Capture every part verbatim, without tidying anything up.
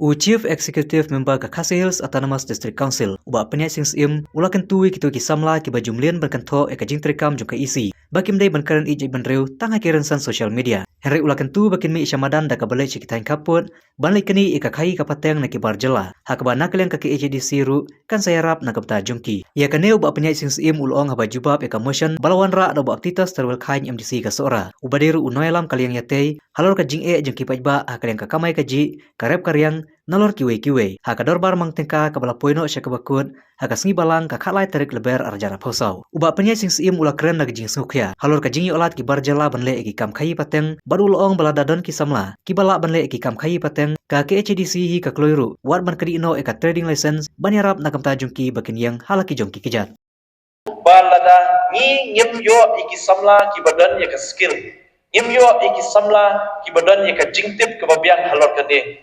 U Chief Executive Member ka Khasi Hills Autonomous District Council, u Bah Pynïaid Sing Syiem, u la kyntu ïa kito ki samla kiba ju mlien ban kynthoh ïa ka jingtreikam jong ka E C ba kim dei ban kren ïeit bynriew tang ha ki rynsan social media. Hynrei u la kyntu ba kin mih sha madan da kaba leit sha ki thaiñ khappud ban leit knieh ïa ka khaii ka pateng na ki bar jylla, ha kaba na ka liang ka K H A D C ruh kan sa ïarap na ka bynta jong ki. Ïa kane u Bah Pynïaid Sing Syiem u la ong haba jubab ïa ka motion ba la wanrah da u Bah Titus Terwel Chyne, M D C ka Sohra, uba dei ruh u nongïalam ka liang ïatei halor ka jingeh jong ki paidbah ha ka liang ka kamai kajih, ka rep ka riang, nalor kiwei kiwei, ha ka dorbar mang tyngka kaba la poi noh sha kaba kut ha ka sngi Balang ka khatlai tarik Lber arhajar arphew saw. U Bah Pynïaid Sing Syiem u la kren da ka jingsngewkhia halor ka jingïohlad ki bar jylla ban leh ïa ki kam khaii pateng, bad u la ong ba lada don ki samla kiba lah ban leh ïa ki kam khaii pateng, ka K H A D C hi ka kloi ruh wat ban kdiah noh ïa ka trading license ban ïarap na ka bynta jong ki ba kin ïeng ha la ki jong ki kjat. Ba lada ngi ngim ïoh ïa ki samla kiba don ïa ka skill, ngim ïoh ïa ki samla kiba don ïa ka jingtip kaba biang halor kane,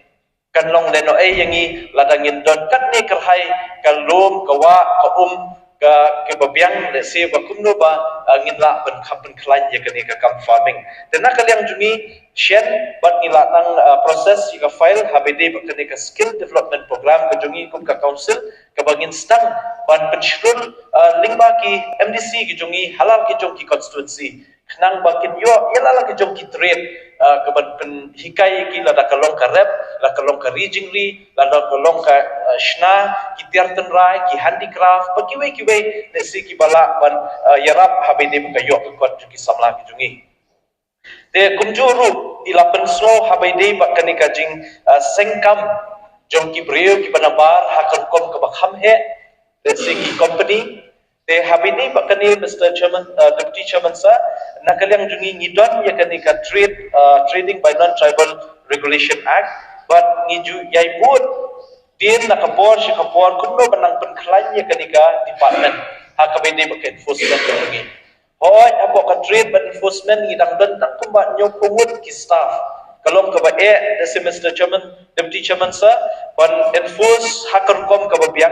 kan long lehnohei ïa ngi lada ngin don katne kyrhai ka lum, ka wah, ka um, ka, kaba biang, lehse ba kumno ba, ah, ngin lah ban kham pynkhlaiñ ïa kane ka kam farming. Te na ka liang jong ngi shen bad ngi la tang, ah, process ïa ka file haba ïadei bad kane ka skill development program ka jong ngi kum ka council, kaba ngin sdang ban pynshlur, ah, lyngba ki M D C ki jong ngi ha la ki jong ki constituency, khnang ba kin ïoh ïa la la ki jong ki trade, ah, kaban pynhikai ïa ki, lada ka long ka rep, la ka long ka ri jingri, lada ka long ka, ah, shna, ki tiar tynrai, ki handicraft, bad kiwei kiwei, lehse kiba lah ban, ah, ïarap haba ïadei bad ka ïoh ka kot jong ki samla ki jong ngi. Te kumjuh ruh i la pynsngew haba ïadei bad kane ka jing, ah, seng kam jong ki briew kiba nabar ha ka rukom kaba kham heh, lehse ki company. Te haba ïadei bad kane, Mister Chairman, ah, Deputy Chairman Sir, na ka liang jong ngi ngi don ïa kane ka Trade, ah, Trading by Non-Tribal Regulation Act, bad ngi ju ïai bud dien na ka por sha ka por kumno ban nang pynkhlaiñ ïa kane ka department ha kaba ïadei bad ka enforcement jong ngi. Hooid, hapoh ka trade bad enforcement ngi dang don tang kumba hynñiewphew ngut ki staff. Ka long kaba eh, lehse Mister Chairman, Deputy Chairman Sir, ban enforce ha ka rukom kaba biang,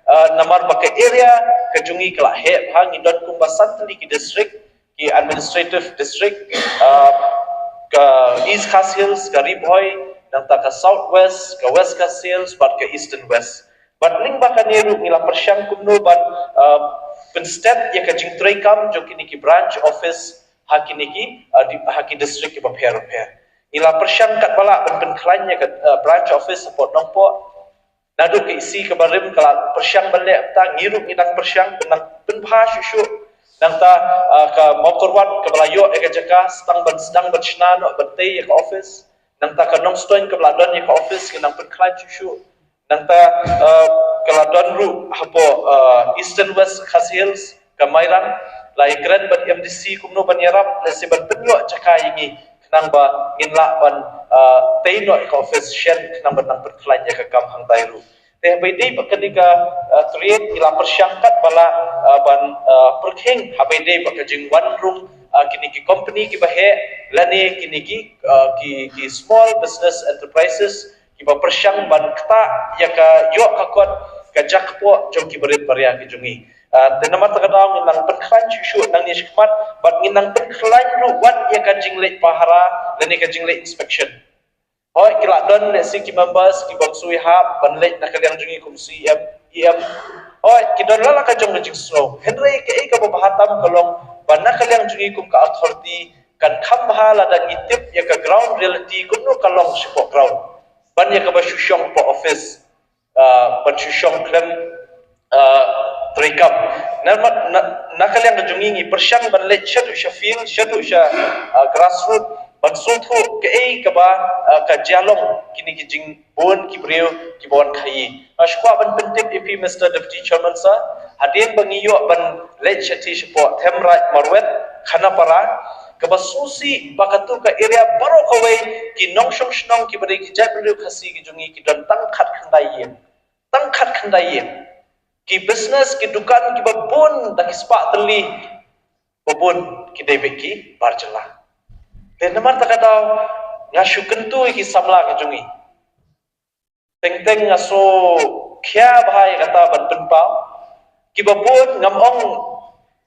ah, namar ba ka area ka jong ngi ka la heh bha, ngi don kumba san tylli ki district, ki administrative district, ah, ka East Khasi Hills, ka Ri Bhoi, nangta ka South West, ka West Khasi Hills, bad ka Eastern West. Bad lyngba kane ruh ngi la pyrshang kumno ban, ah, pynstet ïa ka jingtreikam jong kine ki branch office ha kine ki, ah, di, ha ki district kiba pher bapher. Ngi la pyrshang katba lah ban pynkhlaiñ ïa ka, ah, branch office hapoh Nongpoh. Naduh ka E C kaba rim ka la pyrshang ban leh, mynta ngi ruh ngi dang pyrshang ban nang pynbha shuh shuh. Nangta, ah, ka Mawkyrwat kaba la ïoh ïa ka jaka, sdang ban, sdang ban shna noh ban tei ïa ka office. Nangta ka Nongstoiñ kaba la don ïa ka office ngi nang pynkhlaiñ shuh shuh. Nangta, eh, ka la don ruh hapoh, eh, Eastern West Khasi Hills, ka Mairang, la ïakren bad M D C kumno ban ïarap, lehse ban pynïoh jaka ïa ngi, khnang ba ngin lah ban, eh, tei noh ïa ka office shen, khnang ban nang pynkhlaiñ ïa ka kam hangtai ruh. Te haba ïadei bad kane ka, eh, trade, ngi la pyrshang katba lah, eh, ban, eh, pyrkhing haba ïadei bad ka jingwan rung, eh, kine ki company kiba heh, lane kine ki, eh, ki, ki small business enterprises, kiba pyrshang ban ktah ïa ka ïoh ka kot ka jaka kpoh jong ki barit baria ki jong ngi. Ah, te namar kata ka daw ngin nang pynkhlaiñ shuh shuh nangne shakhmat, bad ngin nang pynkhlaiñ ruh wat ïa ka jingleit pahara lane ka jingleit inspection. Hooid, ki la don lehse ki members kiba shu ïahap ban leit na ka liang jong ngi kum C E M, E M. Hooid, ki don la la ka jong ka jingsngew. Hynrei kaei kaba bha tam ka long ba na ka liang jong ngi kum ka authority kan kham bha lada ngi tip ïa ka ground reality kumno ka long shapoh ground. Ban ïa kaba shu shong hapoh office, ah, ban shu shong khlem, ah, treikam. Na, na, na ka liang ka jong ngi ngi pyrshang ban leit shaduh sha field, shaduh sha, ah, grassroot, ban sngewthuh kaei kaba, ah, ka jia long kine ki jingbun ki briew kiba wan khaii. Nga shu kwah ban pyntip ïa phi, Mister Deputy Chairman Sir, hadien ba ngi ïoh ban leit shathie shapoh Themraij, Marwet, Khanapara, kaba sngewsih ba katto ka area baroh kawei ki nongshong shnong kiba dei ki jaitbynriew Khasi ki jong ngi ki don tang khatkhyndai ïing. Tang khatkhyndai ïing. Ki business, ki dukan kiba bun da ki spah tylli, ba bun ki dei beit ki bar jylla. Te namar kata ka daw nga shu kyntu ïa ki samla ki jong ngi. Teng teng nga shu khia bha ïa kata ban pynpaw. Kiba bun ngam ong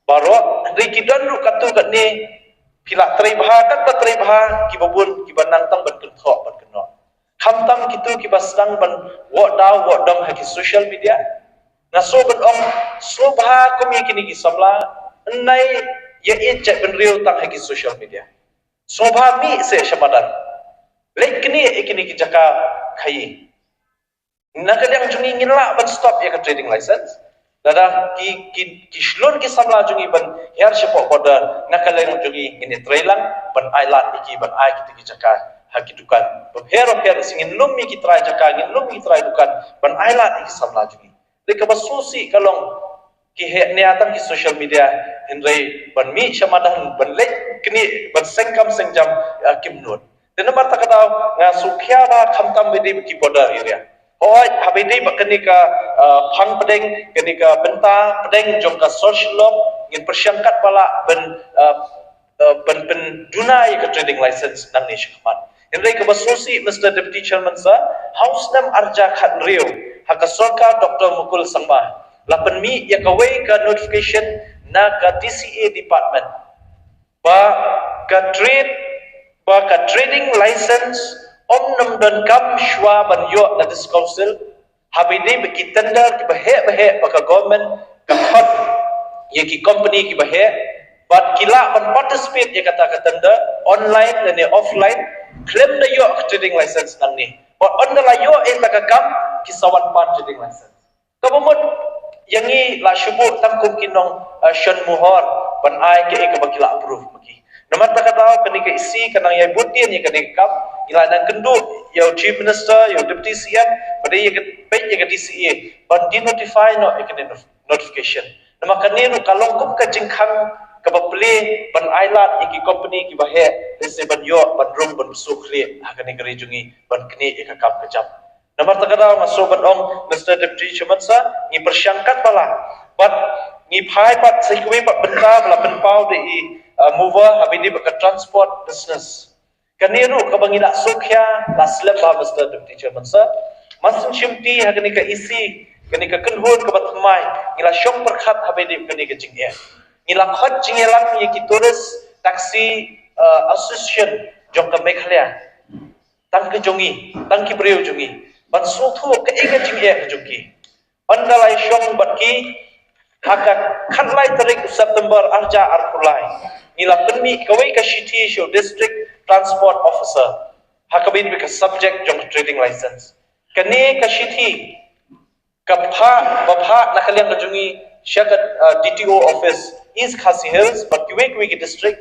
baroh, hynrei ki don ruh katto katne, phi la trei bha, katba trei bha, kiba bun kiba nang tang ban kynthoh ban kynnoh. Khamtam Kito kiba sdang ban wad daw wad dong ha ki social media. Nga sngew ban ong, sngewbha kum ïa kine ki samla, ym dei ïa ïeit jaitbynriew tang ha ki social media. Sngewbha mih seh sha madan. Leit knieh ïa kine ki jaka khaïi. Na ka liang jong ngi ngin lah ban stop ïa ka trading license. Lada ki, ki, ki shlur ki samla jong ngi ban hiar shapoh border, na ka liang jong ngi ngin ïatreilang ban ailad ïa ki, ban ai kito ki jaka ha ki dukan bapher bapher, sngewbha ngin lum ïa ki trai jaka, ngin lum ïa ki trai dukan ban ailad ïa ki samla jong ngi. Dei kaba sngewsih ka long ki heh nia tang ki social media, hynrei ban mih sha madan, ban leit knieh, ban seng kam seng jam, ah, kim nud. Te namar kata ka daw nga sngewkhia ba khamtam ba dei ba ki border area. Hooid, haba dei ba kane ka, ah, phang pdeng, kane ka bynta pdeng jong ka sor Shillong, ngin pyrshang katba lah ban, ah, ah, ban pynduna ïa ka trading license nangne shakhmat. Hynrei kaba sngewsih, Mister Deputy Chairman Sir, ha u snem arhajar khathynriew, ha ka sorkar Doctor Mukul Sangma la pynmih ïa kawei ka notification na ka D C A department ba ka trade, ba ka trading license ym nym donkam shuwa ban ïoh na District Council, haba dei ba ki tender kiba heh ba heh ba ka government ka khot ïa ki company kiba heh, bad ki lah ban participate ïa kata ka tender online lane offline, khlem da ïoh ka trading license nangne. Bad ynda la ïoh ïa kata ka kam, ki sa wan pan trading license. Kaba mut ïa ngi la shu buh tang kum ki nong, eh, shon mohor ban ai kaei kaba ki la approve ma ki. Namar kata ka daw kane ka E C ka nang ïai bud dien ïa kane ka kam, ngi la nang kynduh ïa u Chief Minister, ïa u Deputy C M, bad ïa ka, bad ïa ka D C A ban denotify noh ïa kane notification. Namar kane ruh ka long kum ka jingkhang kaba plie ban ailad ïa ki company kiba heh, lehse ban ïoh ban rung ban pynsuh khlieh ha kane ka ri jong ngi ban knieh ïa ka kam ka jam. Namar kata ka daw nga sngew ban ong, Mister Deputy Chairman Sir, ngi pyrshang katba lah. Bad ngi phai pat sa kiwei pat bynta ba la pynpaw da i, uh, mover, haba dei ba ka transport business. Kane ruh kaba ngi la sngewkhia la slem bha, Mister Deputy Chairman Sir. Mar syn shim ti ha kane ka E C, kane ka kynhun kaba thymmai, ngi la shong pyrkhat haba dei ba kane ka jingeh. Ngi la khot jingïalang ïa ki Tourist Taxi, uh, Association jong ka Meghalaya. Tang ki jong ngi, tang ki briew jong ngi, ban sngewthuh kaei ka jingeh ka jong ki. Ynda la ïashong bad ki, ha ka khatlai tarik u September arhajar arphew lai, ngi la pynmih kawei ka shithi sha u District Transport Officer ha kaba dei ka subject jong trading license. Kane ka shithi ka phah, ba phah na ka liang ka jong ngi sha ka, uh, D T O office East Khasi Hills bad kiwei kiwei ki district,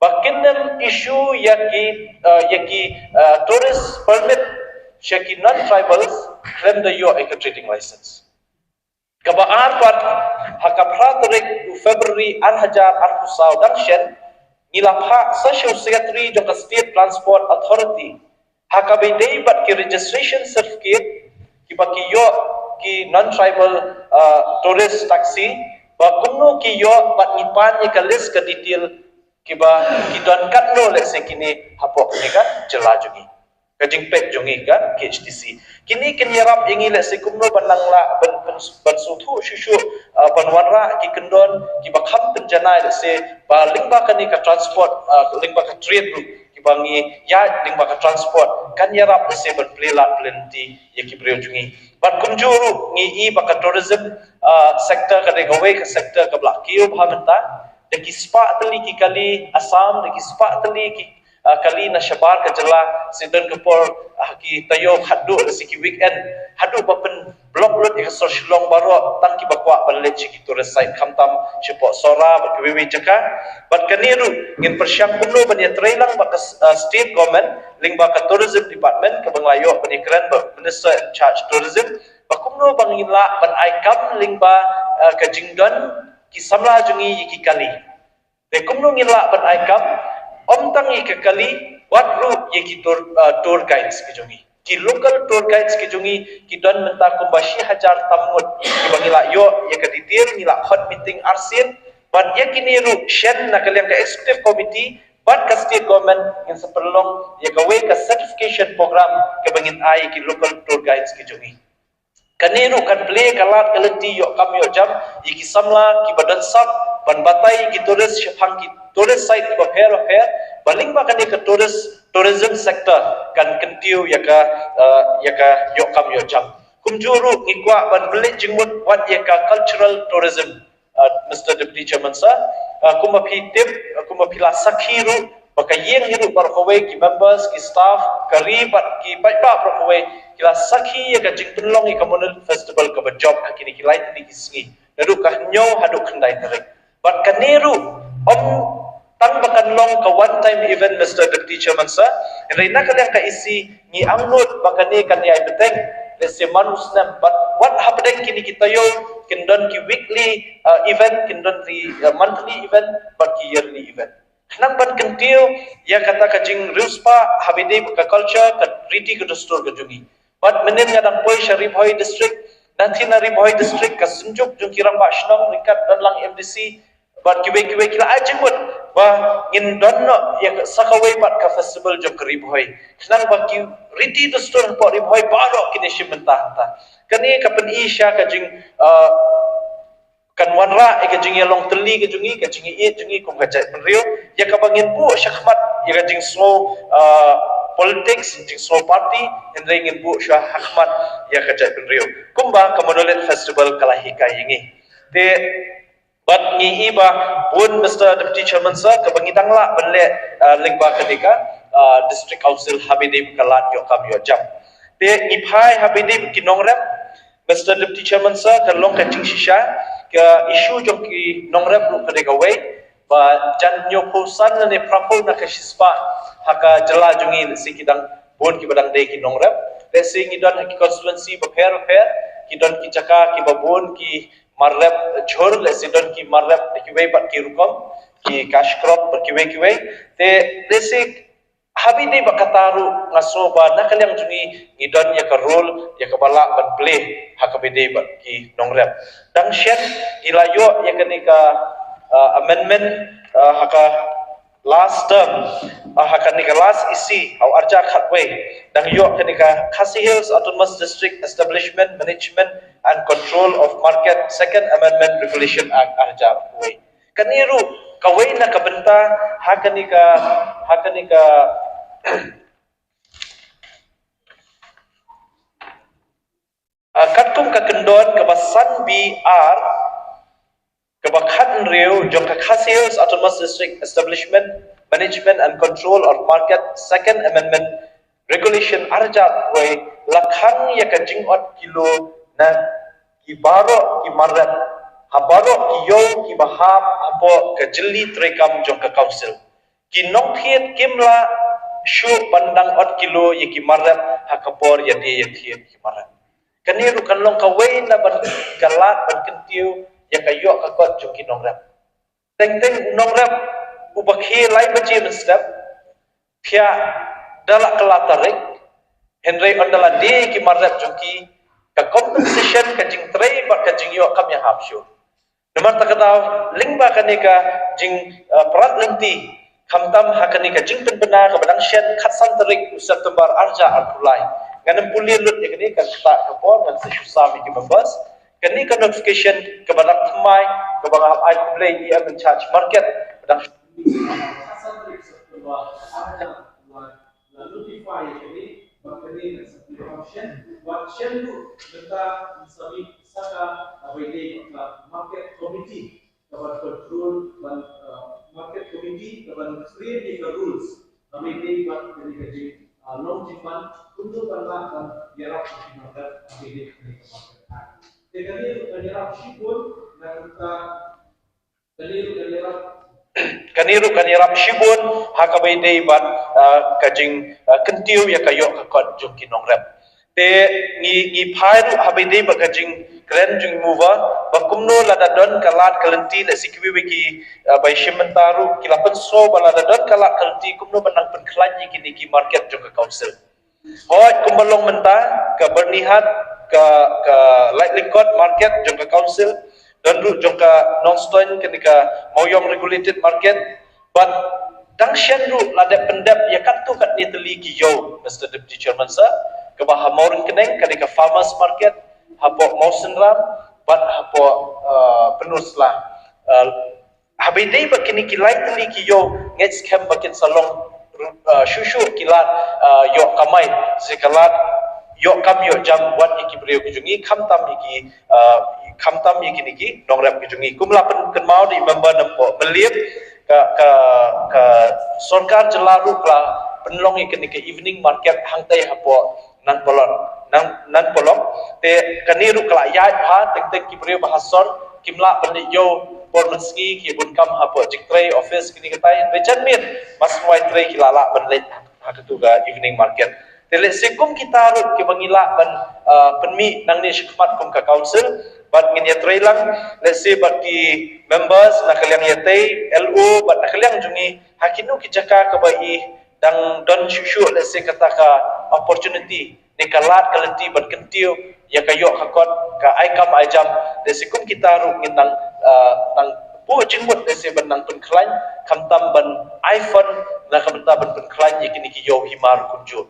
ba kin nym issue ïa ki, uh, ïa ki, uh, tourist permit sha ki non-tribals khlem da ïoh ïa ka trading license. Kaba ar pat, ha ka phra tarik u February arhajar arphew saw dang shen, ngi la phah sa sha u Secretary jong ka State Transport Authority ha kaba dei bad ki registration certificate kiba ki ïoh ki non-tribal, uh, tourist taxi, ba kumno ki ïoh bad ngi pan ïa ka list ka detail kiba ki don katno, lehse kine hapoh kane ka jylla jong ngi, ka jingpeit jong ngi ka K H T C. Kine kin ïarap ïa ngi lehse kumno ban nang lah ban, ban, ban sngewthuh shuh shuh, uh, ban wanrah ki kyndon kiba kham pynjanai, lehse ba lyngba kane ka transport, uh, lyngba ka trade route kiba ngi ïaid lyngba ka transport, kan ïarap lehse ban plie lad plie lynti ïa ki briew jong ngi. Bad kumjuh ruh ngi i ba ka tourism, uh, sector ka dei kawei ka sector kaba la kiew bha mynta. Da ki spah tylli ki kali Assam, da ki spah tylli ki, uh, kali na shabar ka jylla, sa don ka por, uh, ki taïew khatduh lehse ki weekend haduh ba pyn block lut ïa ka sor Shillong baroh, tang kiba kwah ban leit sha ki tourist site khamtam shapoh Sohra bad kiwei kiwei jaka. Bad kane ruh ngin pyrshang kumno ban ïatreilang bad ka, uh, state government lyngba ka tourism department kaba ngi la ïoh ban ïakren bad minister in charge tourism, ba kumno ba ngin lah ban ai kam lyngba, uh, ka jingdon ki samla jong ngi ïa ki kali. Te kumno ngin lah ban ai kam, ym tang ïa ki kali, wat ruh ïa ki tour, uh, tour guides ki jong ngi. Ki local tour guides ki jong ngi ki don mynta kumba shi hajar tam ngut kiba ngi la ïoh ïa ka detail, ngi la khot meeting arsien. Bad ïa kine ruh shen na ka liang ka executive committee bad ka state government ngin sa pynlong ïa kawei ka certification program kaba ngin ai ïa ki local tour guides ki jong ngi. Kane ruh kan plie ka lad ka lynti ïoh kam ïoh jam ïa ki samla kiba don sap ban batai ïa ki tourist shaphang ki tourist site kiba pher bapher, ba lyngba kane ka tourist, tourism sector kan kyntiew ïa ka, uh, ïa ka ïoh kam ïoh jam. Kumjuh ruh ngi kwah ban plie jingmut wat ïa ka cultural tourism, uh, Mister Deputy Chairman Sir, uh, kumba phi tip, uh, kumba phi la sakhi ruh, ba ka ïing hi ruh baroh kawei, ki members, ki staff, ka ri bad ki paidbah baroh kawei ki la sakhi ïa ka jingpynlong ïa ka Monolith Festival kaba jop ha kine ki lai tylli ki sngi, naduh ka hynñiew haduh khyndai tarik. Bad kane ruh ym tang ba kan long ka one time event, Mister Deputy Chairman Sir, hynrei na ka liang ka E C ngi angnud ba kane kan ïai bteng, let's say, man u snem, bad wat hapdeng kine ki taïew kin don ki weekly, uh, event, kin don ki, uh, monthly event bad ki yearly event. Khnang ban kyntiew ïa kata ka jingriewspah ha kaba ïadei bad ka culture, ka riti ka dustur ka jong ngi. Bad mynnin nga dang poi sha Ri Bhoi District, na thina Ri Bhoi District ka Synjuk jong ki Rangbah Shnong ryngkat don lang M D C bad kiwei kiwei ki la ai jingmut ba ngin don noh ïa ka sa kawei pat ka festival jong ka Ri Bhoi, khnang ba ki riti dustur hapoh Ri Bhoi baroh kin ïashim bynta hangta. Kane ka pyni sha ka jing, uh, kan wanrah ïa ka jingïalong tylli ka jong ngi, ka jingïeit jong ngi kum ka jaitbynriew, ïa kaba ngin buh shakhmat ïa ka jingsngew, uh, politics, jingsngew party, hynrei ngin buh sha hakhmat ïa ka jaitbynriew, kumba ka Monolith Festival ka la hikai ïa ngi. Te bad ngi i ba bun, Mister Deputy Chairman Sir, kaba ngi dang lah ban leh, uh, lyngba kane ka, uh, District Council ha kaba ïadei bad ka lad ïoh kam ïoh jam. Te ngi phai ha kaba ïadei bad ki nongrep, Mister Deputy Chairman Sir, ka long ka jingshisha, ka issue jong ki nongrep ruh ka dei kawei, ba jan hynñiewphew san lane phraphew na ka shispah ha ka jylla jong ngi, lehse ki dang bun kiba dang dei ki nongrep. Lehse ngi don ha ki constituency bapher bapher, ki don ki jaka kiba bun ki mar rep jhur, lehse don ki mar rep da kiwei pat ki rukom, ki cash crop bad kiwei kiwei. Te lehse ha kaba ïadei bad kata ruh nga sngew ba na ka liang jong ngi ngi don ïa ka role ïa kaba lah ban plie ha kaba ïadei bad ki nongrep. Dang shen ngi la ïoh ïa kane ka, uh, amendment, uh, ha ka last term, uh, ha kane ka last E C ha u arhajar khatwei, dang ïoh kane ka Khasi Hills Autonomous District Establishment, Management and Control of Market, Second Amendment Regulation Act, arhajar khatwei. Kane ruh kawei na ka bynta ha kane ka, ha kane ka, ah, katkum ka kyndon kaba san B R, kaba khathynriew jong ka Khasi Hills Autonomous District Establishment, Management and Control of Market, Second Amendment Regulation, arhajar khatwei, la khang ïa ka jingot kilo na ki baroh ki mar rep ha baroh ki ïew kiba hap hapoh ka jylli treikam jong ka Council. Ki nongthied kim lah shuh ban dang ot kilo ïa ki mar rep ha ka por ïadei ïathied ki mar rep. Kane ruh kan long kawei na ban ka lad ban kyntiew ïa ka ïoh ka kot jong ki nongrep. Teng teng u nongrep uba khie lai baje mynstep, phiah da la kylla tarik, hynrei ynda la die ki mar rep jong ki, ka compensation, ka jingtrei bad ka jingïoh kam ïahap shuh. Namar kata ka daw, lyngba kane ka jing, uh, prat lynti, khamtam ha kane ka jingpynbna kaba dang shen khatsan tarik u September arhajar arphew lai, ngan ym pule lut ïa kane ka ktah ka por, ngan sa shu sam ïa ki members. Kane ka notification kaba dang thymmai, kaba nga hap ai khublei ïa i M in charge market, ba dang shu la notify ïa kane, ba kane kan sa pynlong shen, wat shen ruh mynta, sa mih sa ka, ah, ba ïadei bad ka market committee, kaban control ban, ah, market committee, kaban create ïa ka rules, ah, ba ïadei bad kane ka jing, ah, long jingman, kumno ban lah ban ïarap ïa ki market, ah, ba ïadei bad kane ka market. Te kane ruh kan ïarap shibun na ka bynta Kane ruh kan ïarap, kane ruh kan ïarap shibun ha kaba ïadei bad, ah, ka jing, ah, kyntiew ïa ka ïoh ka kot jong ki nongrep. Te ngi, ngi phai ruh ha kaba ïadei bad ka jingkren jong i MoVA ba kumno lada don ka lad ka lynti, lehse kiwei kiwei ki, ah, ba ïashim bynta ruh ki la pynsngew ba lada don ka lad ka lynti kumno ban nang pynkhlaiñ ïa kine ki market jong ka Council. Hooid, kumba long mynta, ka Byrnihat, ka, ka Laitlyngkot market jong ka Council, don ruh jong ka Nongstoiñ, kane ka Mawiong Regulated Market, bad dang shen ruh la dep pyndep ïa katto katne tylli ki ïew, Mister Deputy Chairman Sir, kaba ha Mawryngkneng, kane ka Farmers Market, hapoh Mawsynram bad hapoh uh, Pynursla. Uh, haba ïadei bad kine ki lai tylli ki ïew ngeit skhem ba kin sa long uh, shuh shuh ki lad uh, ïoh kamai, se ka lad ïoh kam ïoh jam wat ïa ki briew ki jong ngi, khamtam ïa ki uh, khamtam ïa kine ki nongrep ki jong ngi. Kum la pyn-, pynmaw da i member na poh Mylliem, ka, ka, ka sorkar jylla ruh ka la pynlong ïa kane ka evening market hangtei hapoh Nongpollok. Nang, Nongpollok. Te kane ruh ka la ïaid bha, teng teng ki briew ba ha sor kim lah ban leit ïew por mynsngi, ki bun kam hapoh jingtrei, office, kine katai. Hynrei janmiet, ba sngewbha trei ki la lah ban leit ha katu ka evening market. Te lehse kum kita ruh kiba ngi lah ban uh, pynmih nangne shakhmat kum ka council, bad ngin ïatrei lang lehse bad ki members na ka liang ïatei, L O, bad na ka liang jong ngi, ha kino ki jaka kaba i dang don shuh shuh lehse kata ka opportunity ne ka lad ka lynti ban kyntiew ïa ka ïoh ka kot, ka ai kam ai jam, lehse kum kita ruh ngin nang uh, nang buh jingmut lehse ban nang pynkhlaiñ, khamtam ban ai fund na ka bynta ban pynkhlaiñ ïa kine ki ïew hima ruh kumjuh.